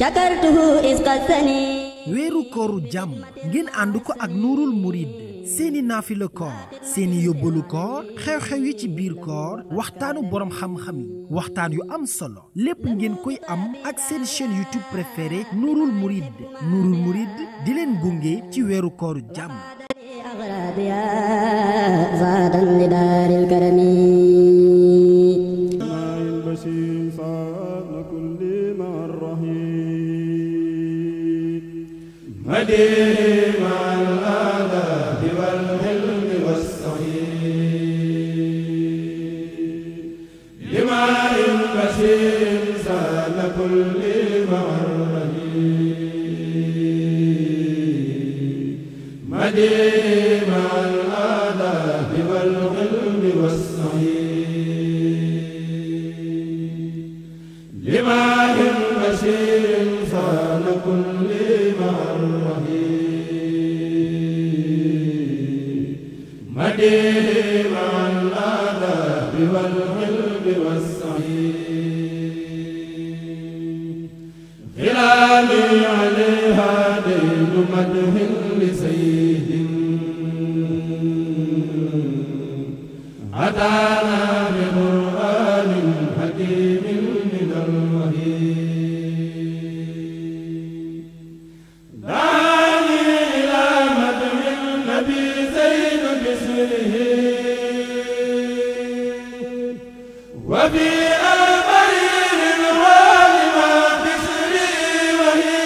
شكرته إذ قسني weeru kooru jàmm ngeen ànd ko ak Nuurul Murid seeni naafila koor seeni yóbbalu koor xew-xew yi ci biir koor waxtaanu boroom xam-xam yi waxtaan yu am solo lépp ngeen koy am ak seen chaîne YouTube préférée Nuurul Murid Nuurul Murid di leen gunge ci weeru kooru jàmm زادا لدار الكرم مديني مع الآداب والحلم والصحيح لماء بشير سال كل مع الرهيب مديني مع الآداب والحلم والصحيح لماء بشير سال كل مع مديني مع الآداب والحلم والصحيح خلالي عليها دين مدح لسيد أتانا بقرآن حكيم من الوحيد وفي أمرين الوالما بسري وهي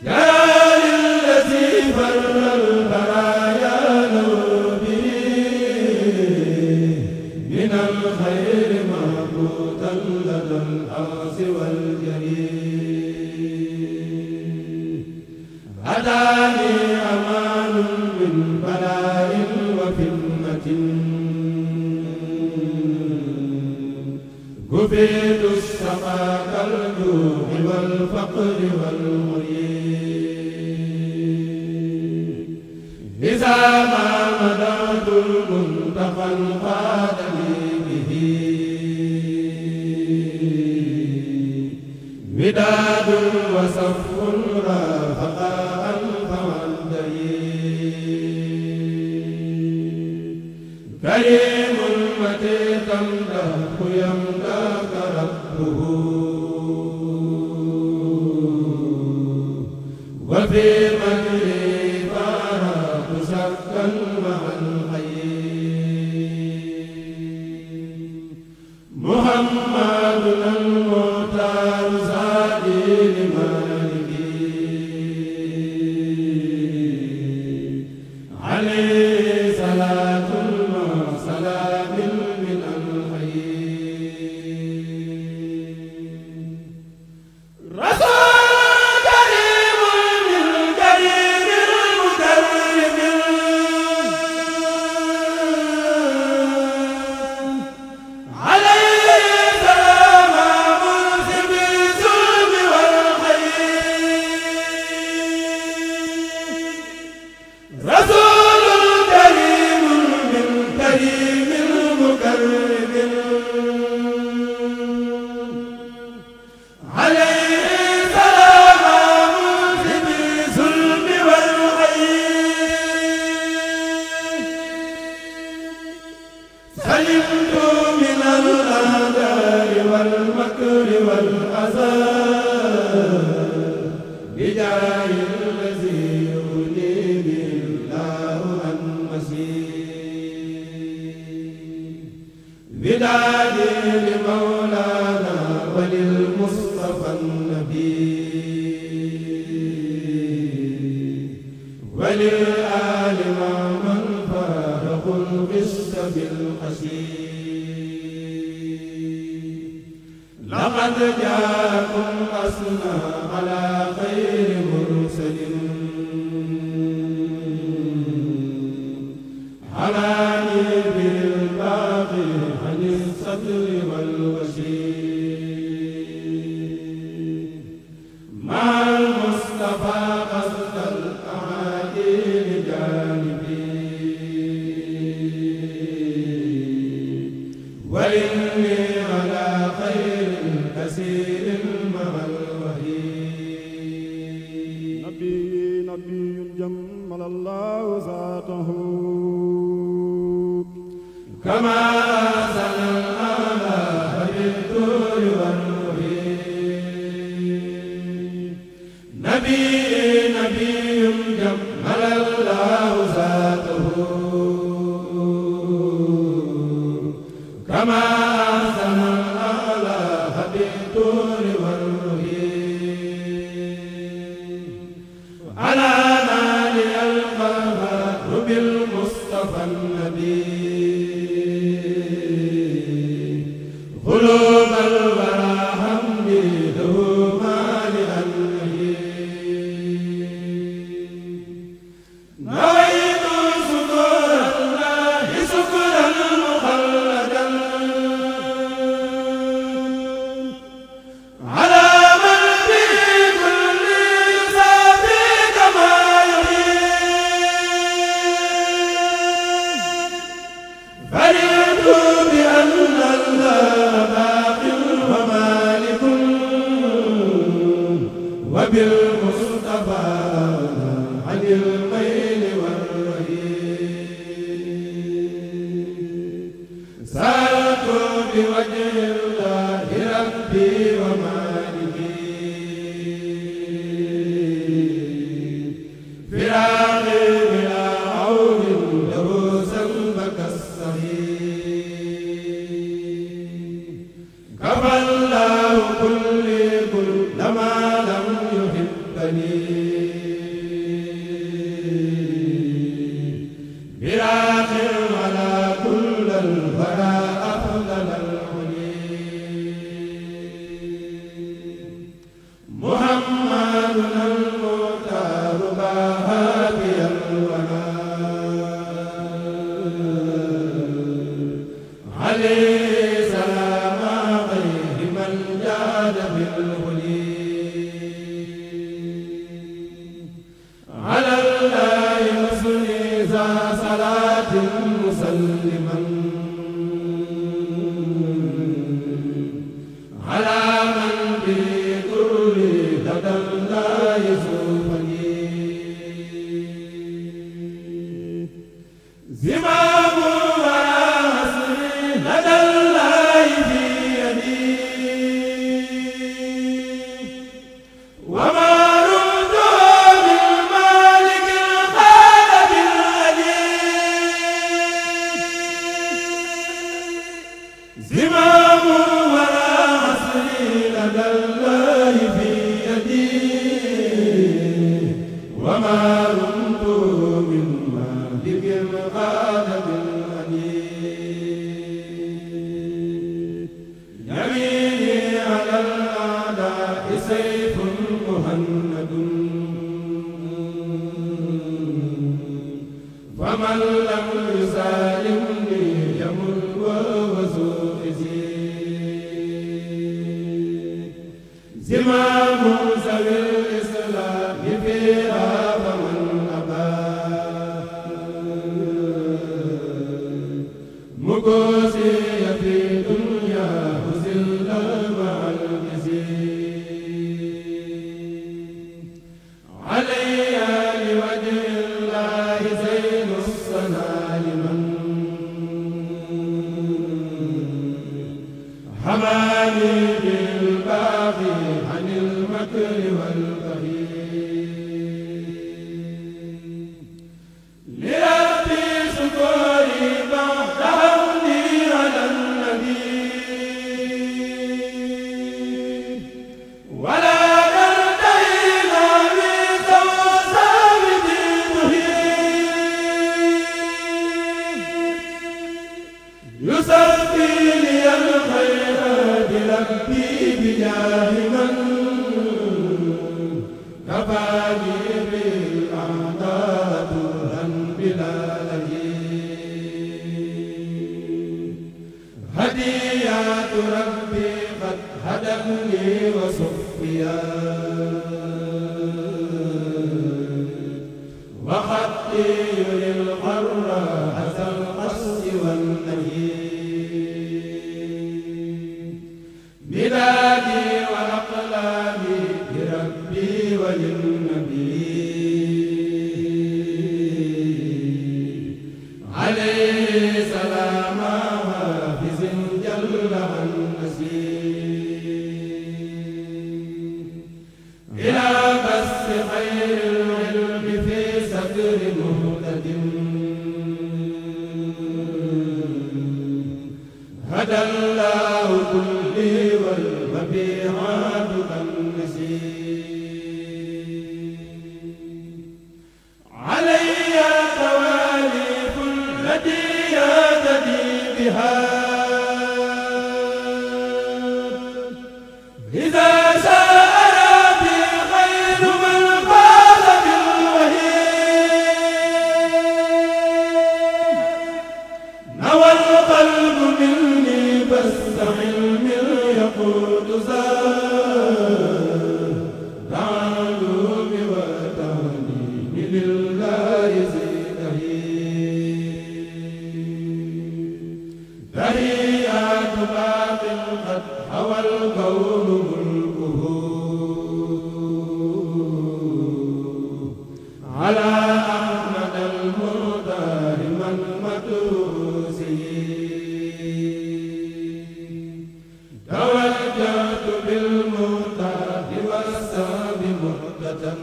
جلال الذي فر البرايا له به من الخير مهبوطا لدى الأرض والجريم هداني أمان من بلاء وفتنة كفيت السقاء كالجوع والفقر والمريد إذا ما مدعت المنتقى القادم به وداد وصف رافقا كريم متى تمدح يمدحك ربه وفي مكره فارق شكا مع الخير محمد المختار زادي لمالكي عليه صلاة سلام من الخير رسول كريم من كريم المكرم عليه سلام منسب الظلم والخير رسول كريم من كريم المكرم عليه سلام منسب الظلم والخير سلمت من الأعداء والمكر والأذى بجاه الذي يغني به الله عن مسير ودادي لمولانا وللمصطفى النبي وللآل مع من فارقوا الغش بالحشير لقد جاءكم أسنى على خير مرسل حناني بالباقي عن الصدر والوشير مع المصطفى قصد الأعادي لجانبي وإني على خير كثير مع الوهي نبي جمل الله ذاته كما أحسن الآلاء بالطول والنهي نبي جمل الله ذاته كما أحسن الآلاء بالطول والنهي على نال القهار بالمصطفى النبي قلوب الورى حمدي له مالئا نويت شكر الله شكرا مخلدا على من به كل يسافي كما يريد فرحت بأن الله باق ومالك وبالمصطفى عن الميل والرهيب سألت بوجه الله ربي ومالكي فراقي بلا عون له سلبك الصحيح كفى الله كل ما لم يحبني براق على كل الورى أفضل العلي محمدنا المختار بهادي الورى عليه سلام غير من جاد بالهدي على الله حسني ذا صلاة مسلما على من به كل لدى الله يسوفني زمام وراسي لدى الله في يدي وما رمت من مالك الخالد العليم زمام وراسي لدى الله في يدي وما رمت من مالك الخالد العليم يميني على الأعداء سيف مهند فمن لم يسالمني يمل وهو ذو زمام ذوي الإسلام فيها فمن أبى مقوسي في دنياه زلا مع الجزي علي لوجه الله زين الصنع لمن حماني بالباقي عن المكر والبغي لربي شكري بعد حمدي على النبي ولا يرتهينا من ثواب يصفي لي الخير بربي بجاه من كفاني بالأعداء طرا بلا هديات ربي قد هدتني وصفيا وخطي للقر هذا القصد والنهي بلادي وللنبي عليه سلام حافظ جل عن نسيم إلى بس خير العلم في صدر مهتد هدى الله كلي والمبيعات كالنسيم علي تواليف التي يهتدي بها إذا شاء ربي خير من فاز بالوهيد نوى القلب مني بس علم يقود زاد العلوم والتعليم لله زيده تحيات باق قد حوى القول ملكه على أحمد المختار من مدوسه توجهت بالمختار والساب مهتة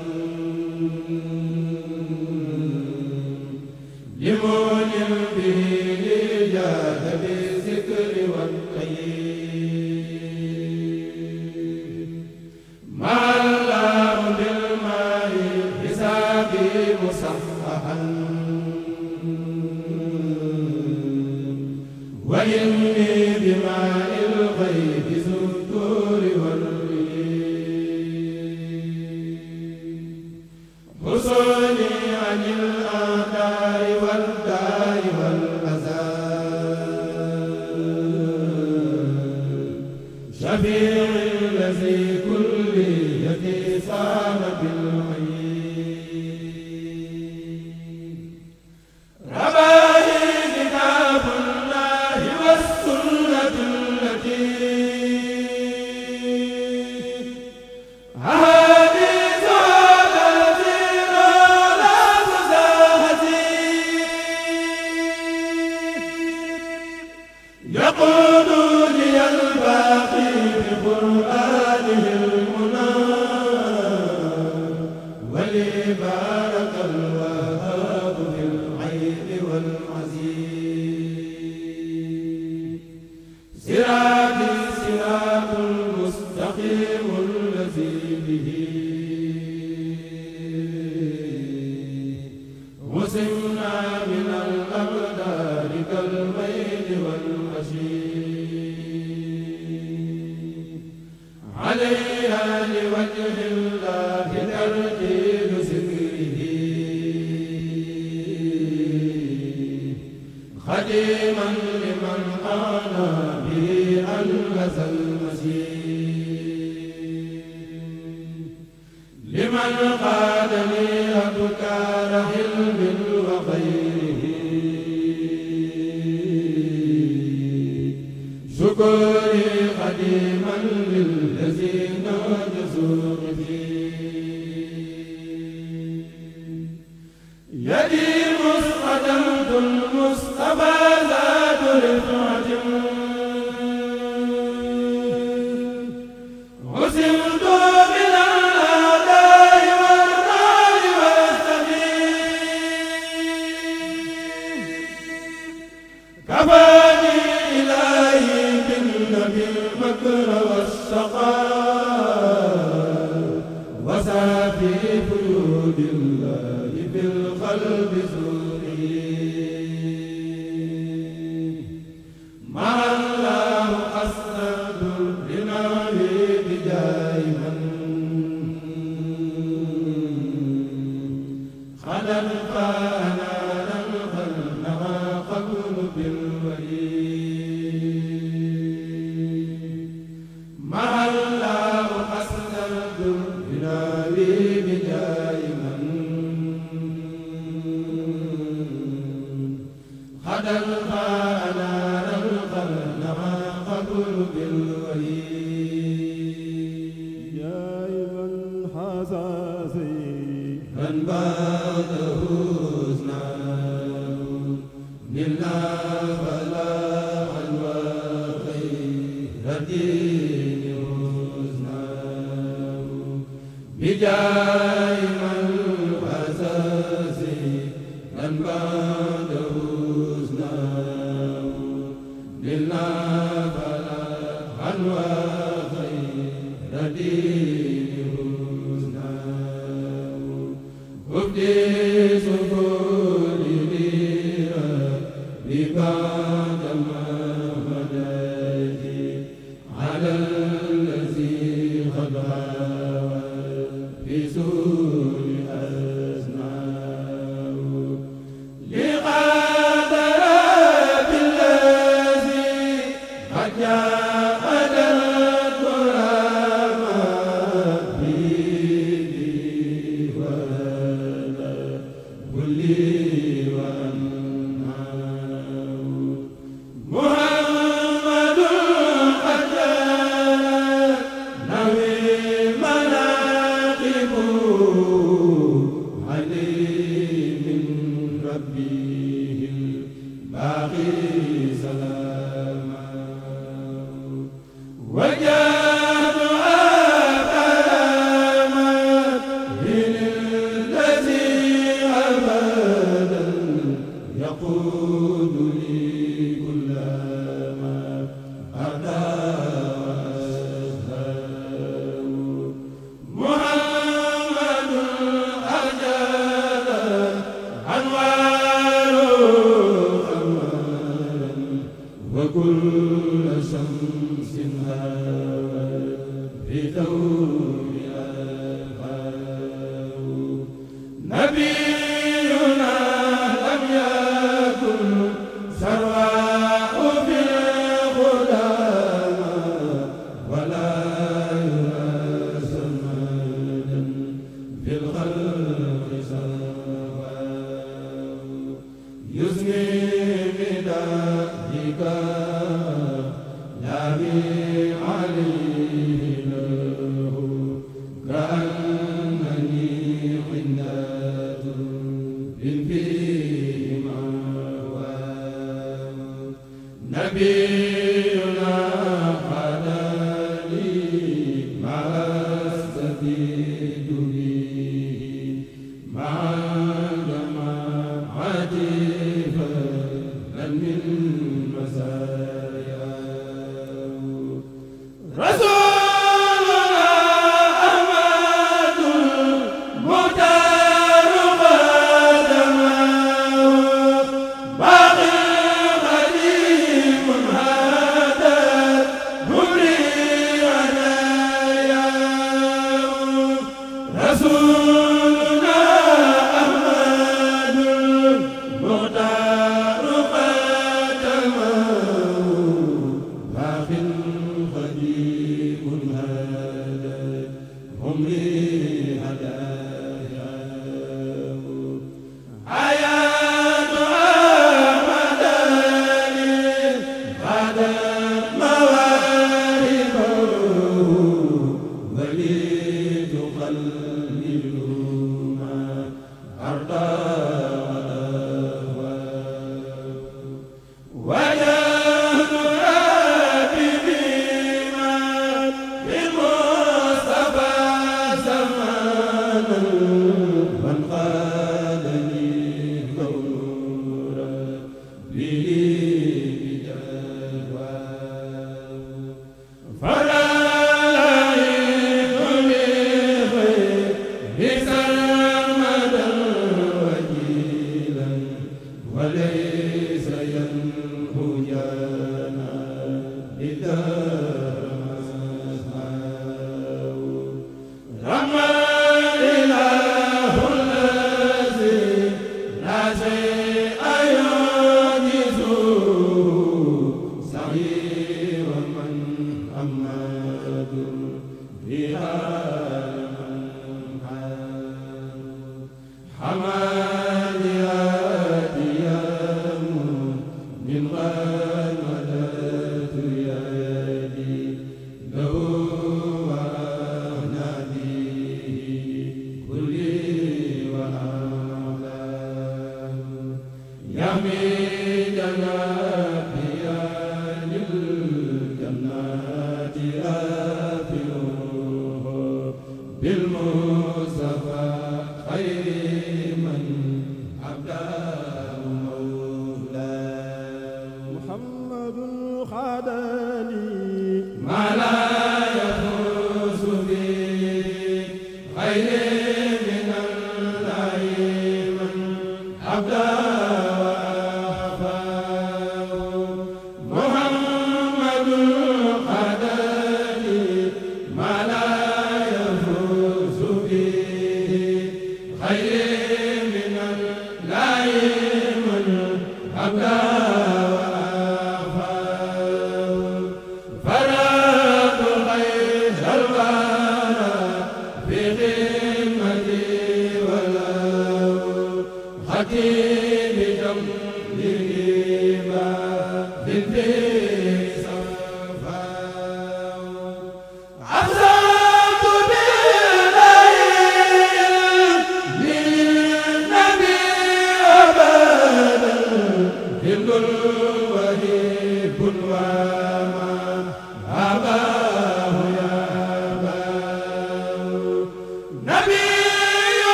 لمول به لجاد بالذكر والتقييد مع الله بالماء حسابي مصححا وإني بماء الغيب ذو الطور والريد حصولي عن الأعداء والداء والأذى شفيع الذي كل يدي صام بالعيد رباهي كتاب الله والسنة التي يقول لي الباقي بقرآنه المنى ولي بارك الوهاب في العين والعزيز صراطي صراط المستقيم الذي به وسمنا من الأقدار كالميل والمشيد عليها لوجه الله ترتيل ذكره خديما لمن أعنى به أنفس المسيد لمن قادني أبكار حلم وخيره شكري قديما للذين جزوا فيه يدي مسقدمت المصطفى ذات رفعة عزمت من الأعداء والنار والسبيل كفاني إلهي بالنبي المكر والشقاء وسافي فيود الله بالقلب زوري مع الله أسند لنبي بجاه من خلق فأنا نخلنا قبل بالوليد مع الله أسند لنبي بجاه من خلق فأنا نخلنا قبل بالوليد يا من حزن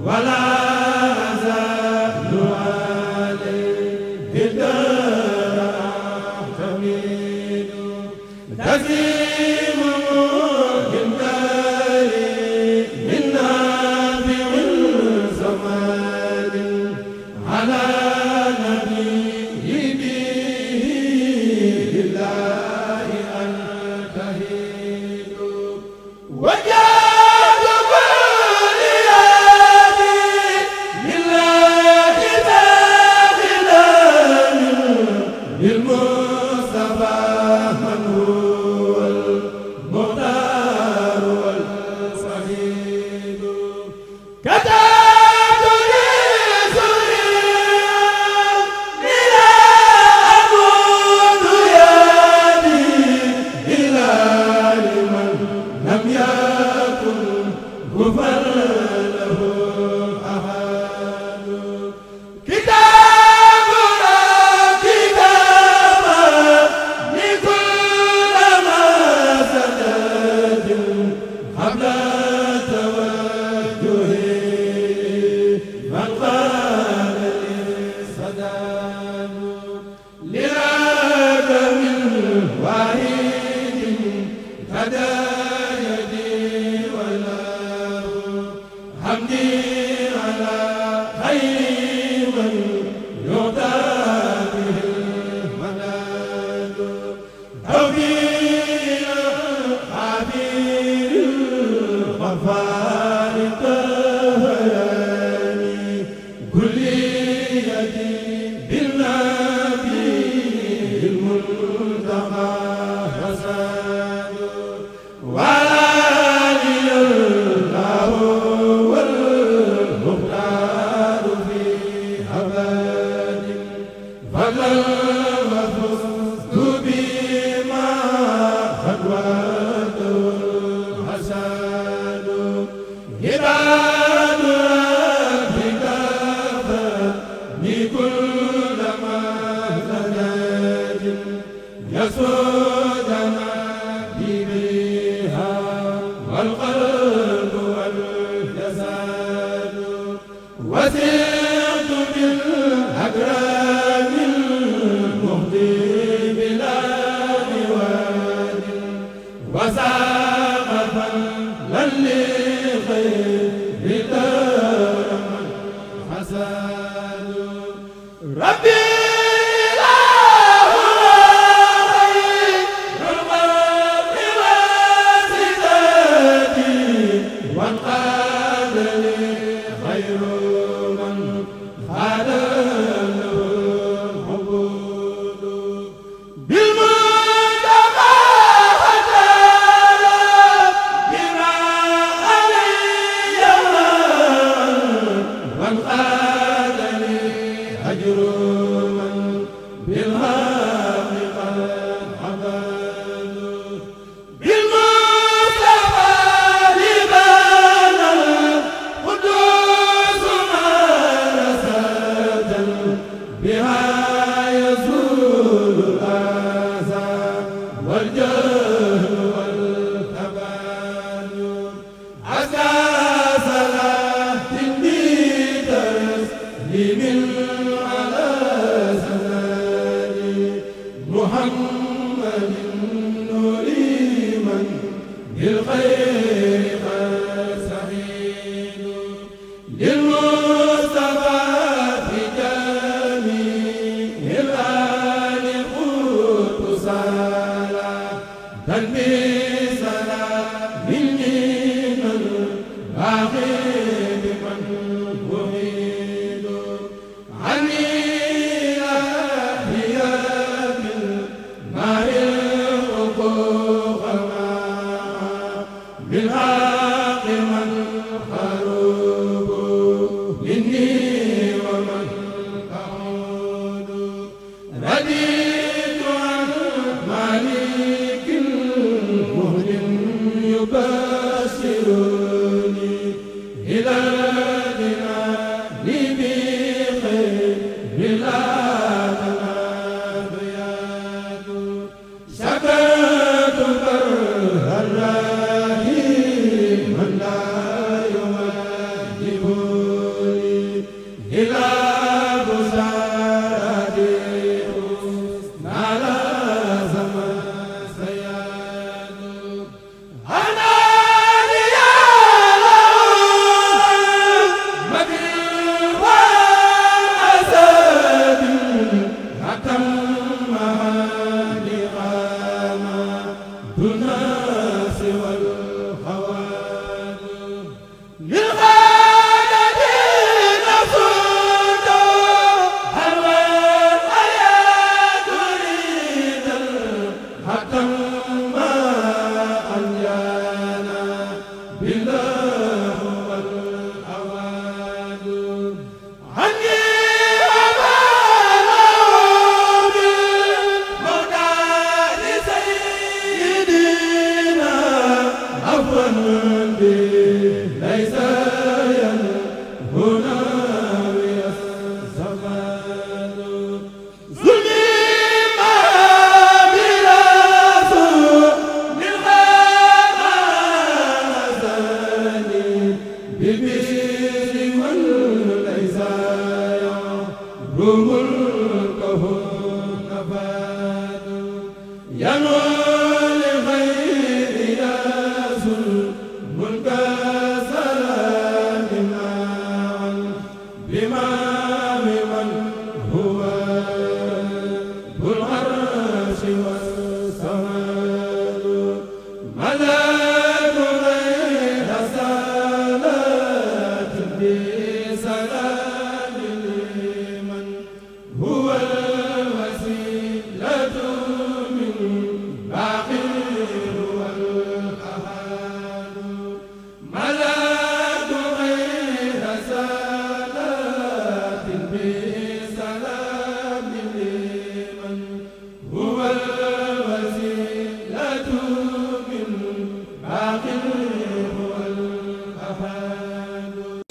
ولا زال عليه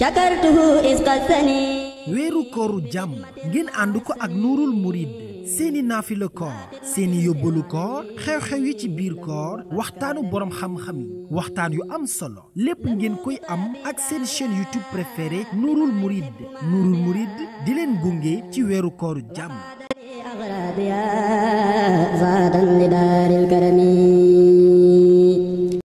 شكرته إذ قسني weeru kooru jàmm ngeen ànd ko ak nuurul murid seeni naafila koor seeni yóbbalu koor xew-xew yi ci biir koor waxtaanu boroom xam-xam yi waxtaan yu am solo lépp ngeen koy am ak seen chaîne YouTube préférée nuurul murid di leen gunge ci weeru kooru jàmm